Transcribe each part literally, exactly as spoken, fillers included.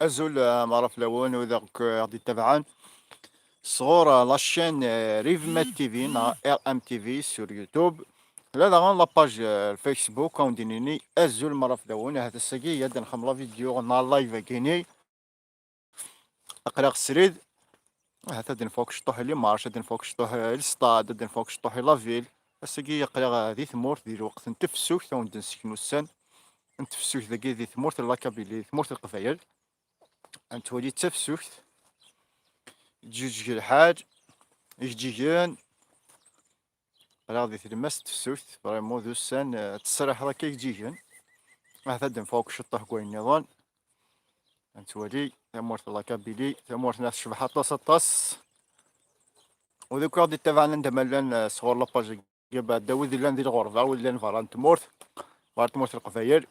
Azul, eh, meṛṛa fell-awen wid akk, eh, aɣ-d-ittabaɛen sɣur, eh, la chaîne, eh, Rivmet T V neɣ R M T V sur YouTube. Tella daɣen la page, eh, Facebook, ad wen-d-nini azul meṛṛa fell-awen. Ahat ass-agi ad d-nxem la vidéo neɣ live-agi-ni. Aql-aɣ srid. Ahat ad d-nfuk ciṭṭuḥ i limarc, ad d-nfuk ciṭṭuḥ i lestad, ad d-nfuk ciṭṭuḥ i la ville. Ass-agi aql-aɣ di tmurt, di lweqt n tefsukt, ad wen-d-nseknu ussan n tefsukt dagi di tmurt n la Kabylie, di tmurt n Leqbayel. Ad nettwali d tafsukt, yeǧǧuǧǧeg lḥal, ijeǧǧigen. Aql-aɣ di tlemmast n tefsukt, vraiment d ussan, eh, ttesriḥeḍ akka ijeǧǧigen. Ahat ad d-nfuk ciṭṭuḥ deg wayen nniḍen. Ad nettwali tamurt n la Kabylie, tamurt-nneɣ tecbeḥ aṭas, aṭas. Wid akk aɣ-d-ittabaɛen anda ma llan, eh, sɣur la page-agi, beɛda wid yellan di lɣerba, wid yellan berra n tmurt, berra n tmurt n Leqbayel.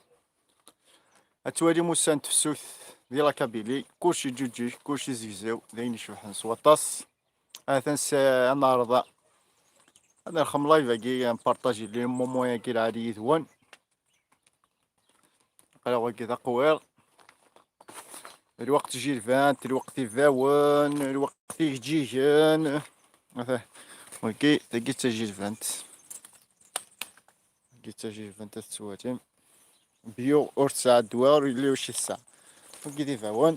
Ad twalim ussan n tefsukt di la Kabylie, kullec iǧuǧǧeg, kullec izegzaw, d ayen icebḥen s waṭas. Atan s-, ad neɛreḍ ad nerxem live-agi, ad npartaji les moments-agi lɛali yid-wen. Aql-aɣ wagi d aqwiṛ. Lweqt jilbant, lweqt ibawen, lweqt ijeǧǧigen. Ata, wagi, tagi d tajilbant. Tagi d tajilbant, ad tettwalim. Bio ur tesɛa ddwa, ur yelli wacu i tesɛa. Wagi d ibawen.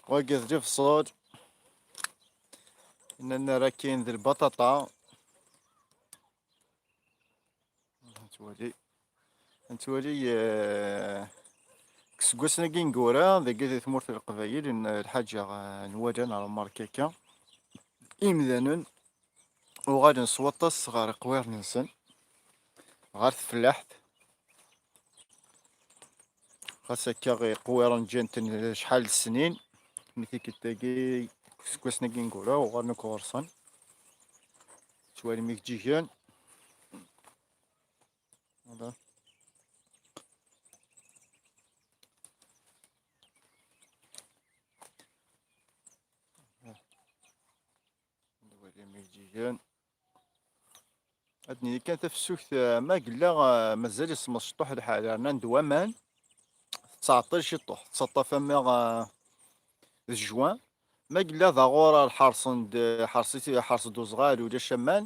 Wagi d lebṣel. Nnan ara akin d lbaṭaṭa. Nettwali, nettwali, eh, deg iseggasen-agi ineggura, dagi di tmurt n Leqbayel, n-, lḥaǧa, eh, nwala neɣ remarka akka, imdanen uɣalen s waṭas ɣer iqwiren-nsen, ɣer tfellaḥt. Xas akka iqwiren ǧǧan-ten acḥal n snin, mi tikkelt-agi, seg wasmi-agi ineggura, uɣalen akk ɣur-sen. Tettwalim ijeǧǧigen. Voilà. Ad nini kan tafsukt, eh, ma yella, eh, mazal isemmeḍ ciṭṭuḥ lḥal, rnan-d waman, tettɛeṭṭil ciṭṭuḥ, tettaṭṭaf ama, eh, d juin. Ma yella d aɣur ḥerṣen-d, ḥerṣ-, ḥerṣ-d uzɣal, ulac aman,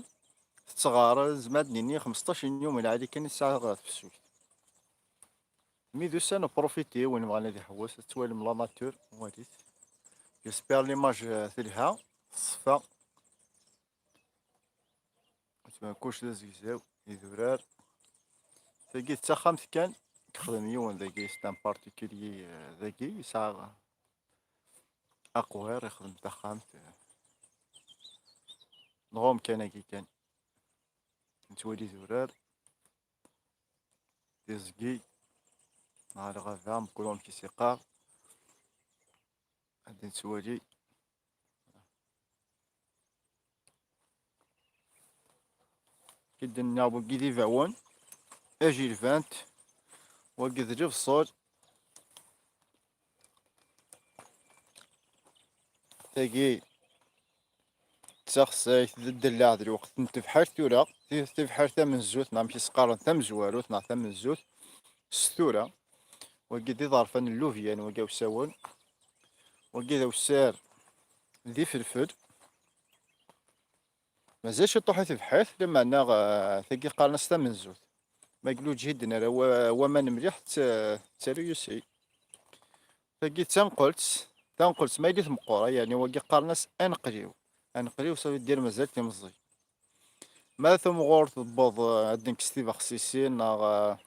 tettɣar, nezmer ad nini xmesṭac n yum lɛali kan i tesɛa tefsukt. Mi d ussan, profiti, win bɣan ad iḥewwes, ad twalim la nature, walit. J'espère l'image, euh, telha, teṣfa. Kullec d azegzaw, idurar. Tagi d taxxamt kan, yexdem yiwen dagi, c'est un particulier, euh, dagi, yesɛa aqwiṛ, yexdem taxxamt, euh, nɣum kan agi kan. Nettwali idurar. Tiẓgi, neɣ lɣaba, mkul wamek i s-iqqar. Ad nettwali. Ki d-nniɣ, wagi d ibawen, ajilbant, wagi d lebṣel. Tagi d taxsayt, d ddellaɛ d lweqt n tebḥirt tura. Ti-, tibḥirt tamenzut, neɣ amek i s-qqaren, tamezwarut neɣ tamenzut, s tura. Wagi d iḍerfan n llubyan, wagi awsawen. Wagi d awsar d ifelfel. Mazal ciṭuḥ i tebḥirt, lameɛna, eh, tagi qqaren-as tamenzut. Ma yella ur ǧhiden ara wa-, waman mliḥ, tt-, ttaru yusi. Tagi d tanqelt, tanqelt ma yella tmeqqer, yeɛni wagi qqaren-as aneqliw. Aneqliw, ça veut dire mazal timẓi. Ma tamɣurt tewweḍ, eh, ad nekkes tibexsisin neɣ, eh,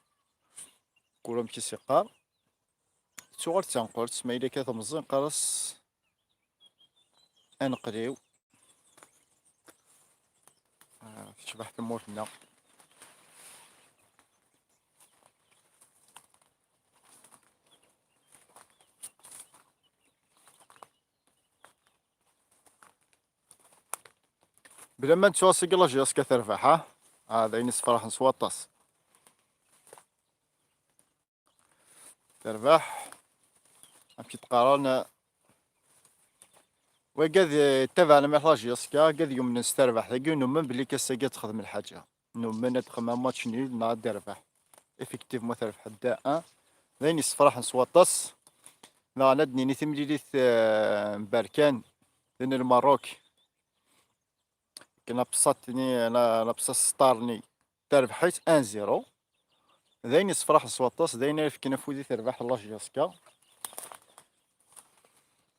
kul amek i s-iqqar. Tettuɣal d tanqelt, ma yella akka temẓi, neqqar-as aneqliw. Ah, tecbeḥ tmurt-nneɣ. Bla ma nettu ass-agi la J S K terbeḥ, ha? Ah, d ayen yessefraḥen s waṭas. Terbeḥ. Amek i d-qqaren, wagi ad yettabaɛen mliḥ la J S K, wagi ad yumnen s terbeḥt-agi, numen belli ass-agi ad texdem lḥaǧa. Numen ad texdem match nul neɣ ad d-terbeḥ. Effectivement, terbeḥ deux un. D ayen yessefraḥen s waṭas. Daɣen ad d-nini timlilit, eh, n Berkan d Lmerruk. Akken abṣaṭ-nni, la, labṣaṭ sṭar-nni, tarbeḥ-it un zéro. D ayen yessefraḥen s waṭas, d ayen ara yefken afud i terbaḥt n la J S K,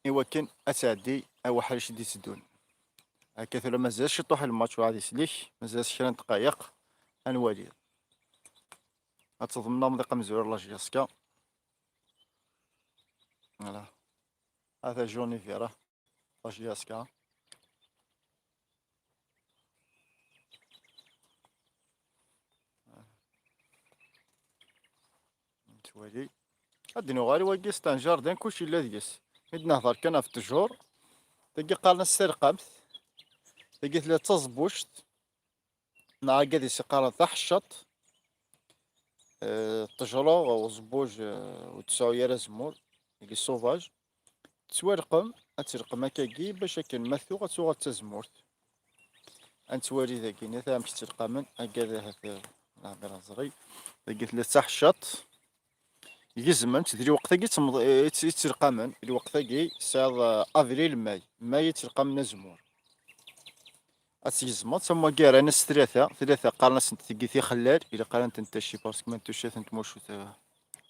i wakken ad tɛeddi aweḥric i d-itteddun. Akka tura mazal ciṭuḥ i lmatch, waɛad islik, mazal kra n ddqayeq. Ad nwali. Ad teḍmen amḍiq amezwaru n la J S K. Voilà. Ata Johnny Vera, la J S K. Nettwali. Ad nuɣal i wagi, c'est un jardin, kullec yella deg-s. Mi d-nehḍer kan ɣef ttjur, tagi qqaren-as tirqamt, tagi tella d taẓebbuct, neɣ agad-is iqqaren taḥeccaḍt. Eh, ṭṭejra, uẓebbuj, eh, ur d-tesɛu ara azemmur, deg sauvage. Tettwalqem, ad telqem akkagi, bac akken ma tuɣ ad tuɣal d tazemmurt. Ad nettwali dagi, nit amek ttelqamen, agad ahat, eh, nehder aẓri. Dagi tella d taḥeccaḍt. Gezmen-tt, d lweqt-agi i ttemḍ-, i tt-, i ttelqamen. Lweqt-agi tesɛiḍ, eh, avril, may. May i ttelqamen azemmur. Ad tgezmeḍ, am wagi rran-as tlata, tlata qqaren-asent tigi tixellal, ilaq ara tent-ntaci parce que ma ntucat n tmucut, eh,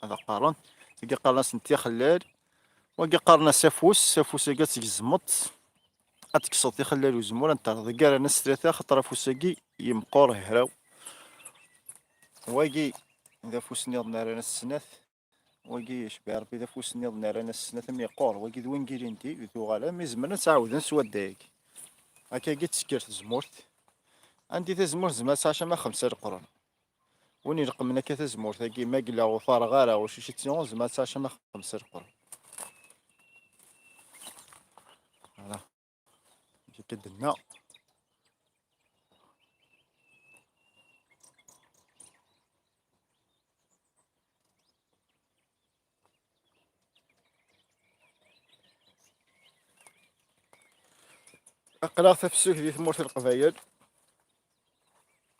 ad qqaren. Tigi qqaren-asent tixellal, wagi qqaren-as afus, afus-agi ad tgezmeḍ, ad tekkseḍ tixellal uzemmur, ad n-terreḍ. Tigi rran-as tlata, xaṭer afus-agi yemqur hraw. Wagi d afus nniḍen rran-as snat. Wagi yecbeḥ Rebbi d afus nniḍen rran-as snat am yeqqur. Wagi d win n yilindi, d tuɣala, mi zemren ad tt-ɛawden s wadda-agi. Akkagi d-tekker tezmurt. Andi tazmurt zemreɣ ad tt-ɛac ama xemsa leqrun. Win ileqqmen akka tazmurt-agi, ma yella ur tareɣ ara, ur cici tt-yuɣen, zemreɣ ad tt-ɛac ama xemsa leqrun. Voilà. Amek akka d-tenna. Aql-aɣ tafsut di tmurt n Leqbayel.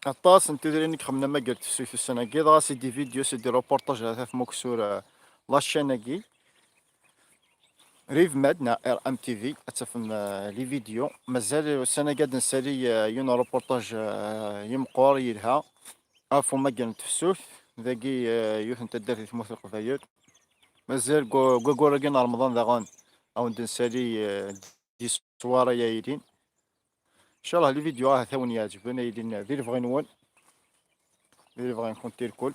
Aṭas n tudrin i ixemmen amager n tefsut ussan-agi, dɣa c'est des vidéos, c'est des reportages, ar tafem uksur, eh, la chaîne-agi. Rive Med neɣ R M T V, ad tafem, eh, les vidéos. Mazal ussan-agi ad d-nsali, eh, yiwen n reportage, eh, yemqur, yelha, ɣef umager n tefsut, dagi, eh, yiwet n taddart di tmurt n Leqbayel. Mazal gu-, deg waggur-agi n Remḍan daɣen, ad wen-d-nsali, eh, di ṣṣwara-ya yilin. Ncallah les vidéos ahat a wen-yeɛǧben, a yilin di lebɣi-nwen, di lebɣi-nkent irkul.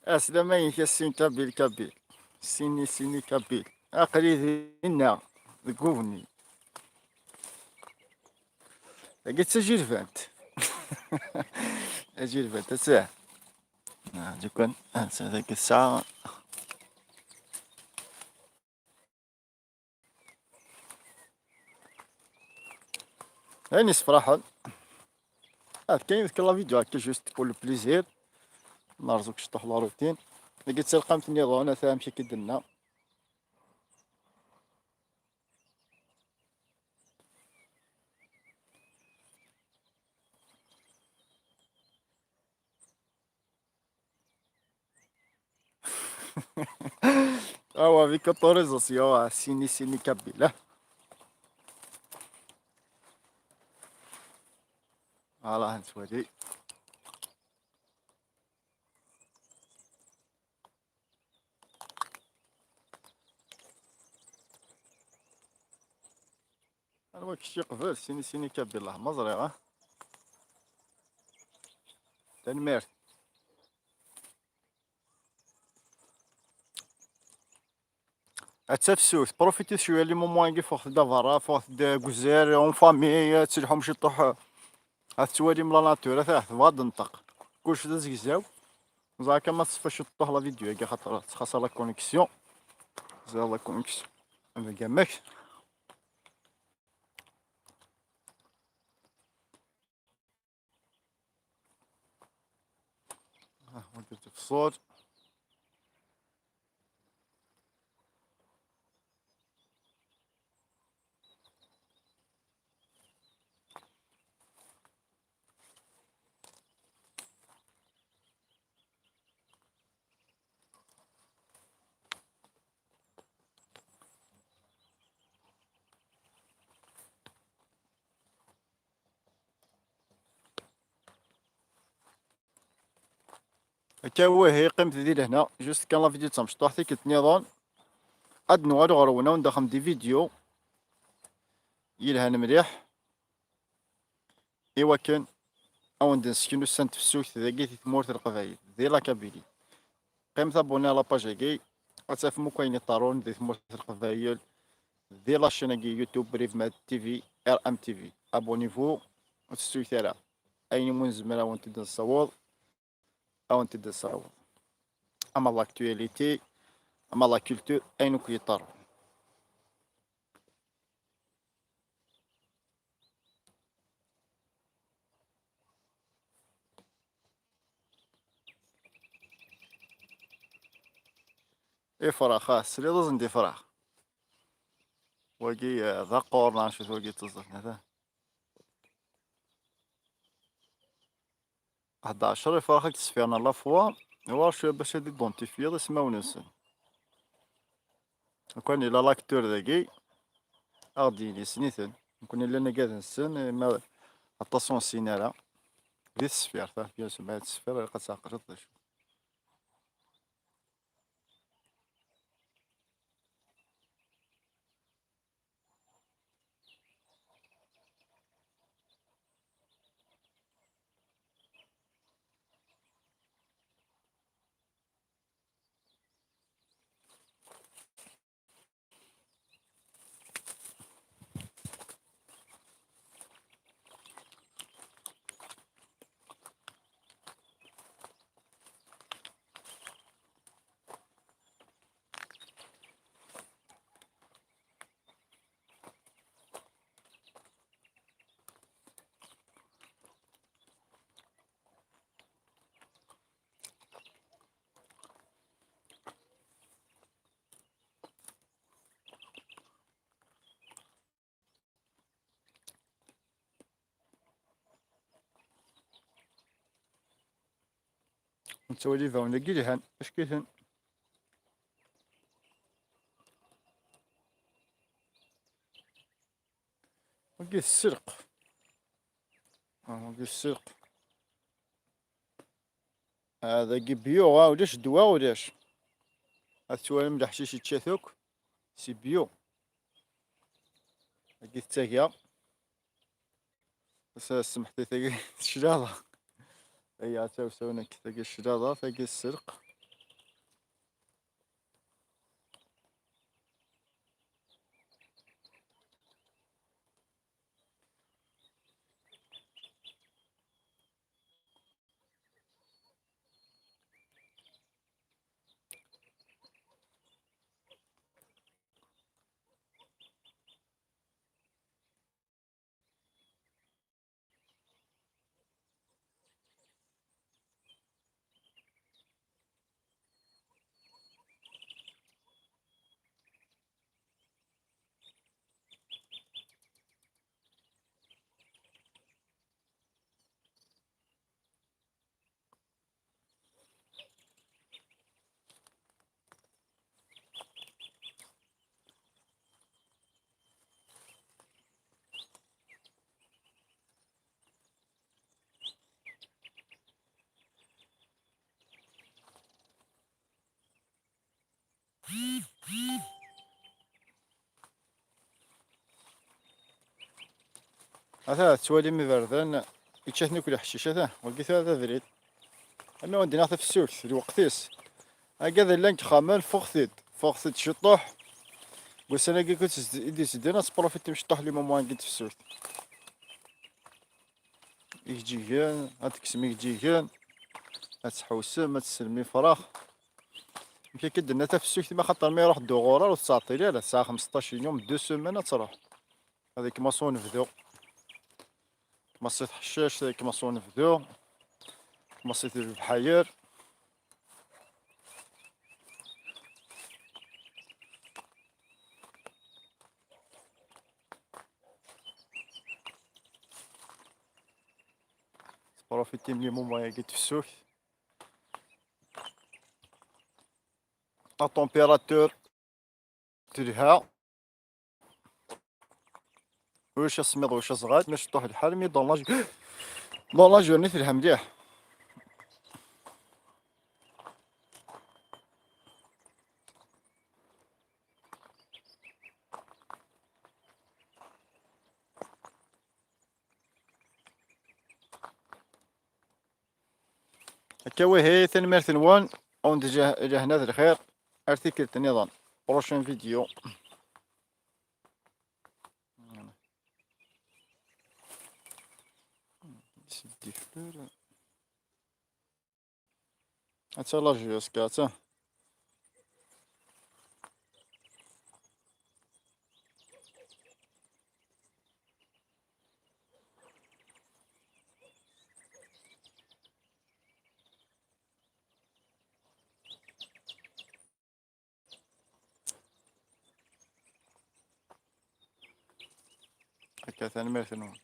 Aslama-inek a Ssin Kabil Kabil. Sini, Sini Kabil. Aql-i dinna, deg ubni. Tagi d tajilbant. Tajilbant, ass-a. Ah, lukan, ass-a, tagi tesɛa. Ayen yessefraḥen. Ah, kan yefka la vidéo akka juste pour le plaisir. Nerẓu ciṭuḥ la routine. Dagi d talqamt nniḍen, ata amek akka d-tenna. Awa, avec autorisation, ah, Sini, Sini Kabila. Voilà, nettwali. Anwa kečč yeqbel, Sini, Sini Kabila, ma ẓriɣ, ah. Tanemmirt. Ad tafsut, profitit cwiya les moments-agi, ffɣet-d berra, ffɣet-d deg uzal, en famille, ad telḥum ciṭuḥ, ad tettwalim la nature, ad tebɣa ad d-tenṭeq. Kullec d azegzaw. Ẓer kan ma teṣfa ciṭuḥ la vidéo-agi, xaṭer tettxaṣṣa la connexion. Ẓer la connexion. Ad gamek. Ah, wagi tefṣel. Akka wihi, qqimet di lehna, juste kan la vidéo d tamecṭuḥt, tikkelt nniḍen ad nuɣal ɣer-wen, ad wen-d-axem di vidéo yelhan mliḥ, i wakken ad wen-d-nesken ussan n tefsut dagi di tmurt n Leqbayel, di la Kabylie. Qqimet abonné à la page-agi, ad tafem akk ayen iṭarun di tmurt n Leqbayel, di la chaîne-agi YouTube Rivmad T V, R M T V. Abonnez-vous, ur tettut ara. Ayen imu nezmer ad wen-t-id-nessaweḍ, ad wen-t-id-nessaweḍ. Ama l'actualité, ama la culture, ayen akk iṭarun. Ifrax, ah, tesliḍ-asen-d ifrax. Wagi, eh, d aqur, neɣ acu-t wagi, d teẓẓaft, atan. Ḥdac ifrax i yesfiren à la fois, war cwiya bac ad identifiyeḍ ismawen-nsen. Lukan yella l'acteur dagi, ad ɣ-d-yini, ssnen-iten. Lukan llan agad-nsen, ma aṭas ur nessin ara. Di tesfirt, ah, bien sûr, ma tesfir, ilaq ad tɛeqleḍ d acu. Nettwali ibawen dagi lhan, acki-ten. Wagi d sselq. Ah, wagi d sselq. Ah, dagi bio, ah, ulac ddwa, ulac. Ad twalim leḥcic yečča-t akk, c'est bio. Dagi tettaga. Bas semḥet i tagi teclaḍa. Aya, tawsaw nekk, tagi cclaḍa, tagi sselq. Ata tettwalim iberdan, yečča-ten akk leḥcic, ata, wagi tura d abrid. Ama wen-d-iniɣ tafsut, lweqt-is. Agad llan deg ixxamen, fuɣet-id, fuɣet-id ciṭuḥ. Deg ussan-agi i d-itedden, ad tprofitim ciṭuḥ les moments-agi n tefsut. Igeǧǧigen, ad tekksem igeǧǧigen. Ad tḥewsem, ad teslem i ifrax. Amek akka d-tenna tafsukt, ma xaṭer ma iruḥ-d uɣurar ur tettɛeṭṭil ara, tesɛa xmesṭac yum, deux semaines ad truḥ. Ad ikmaṣ unebdu. Ikmaṣ-it ḥeccac, ad ikmaṣ unebdu. Ikmaṣ-it lebḥayer. Profiter du moment-agi n tefsukt. La température telha. Ulac asemmiḍ, ulac aẓɣal, maca ṭuḥ lḥal, mi dans la, dans la journée telha mliḥ. Akka wihi, tanemmirt-nwen, ad wen-d-jah-, lehna d lxir, ar tikkelt nniḍen, prochaine vidéo. C'est des fleurs. Attends, là, je vais, attends. Akka, tanemmirt-nwen.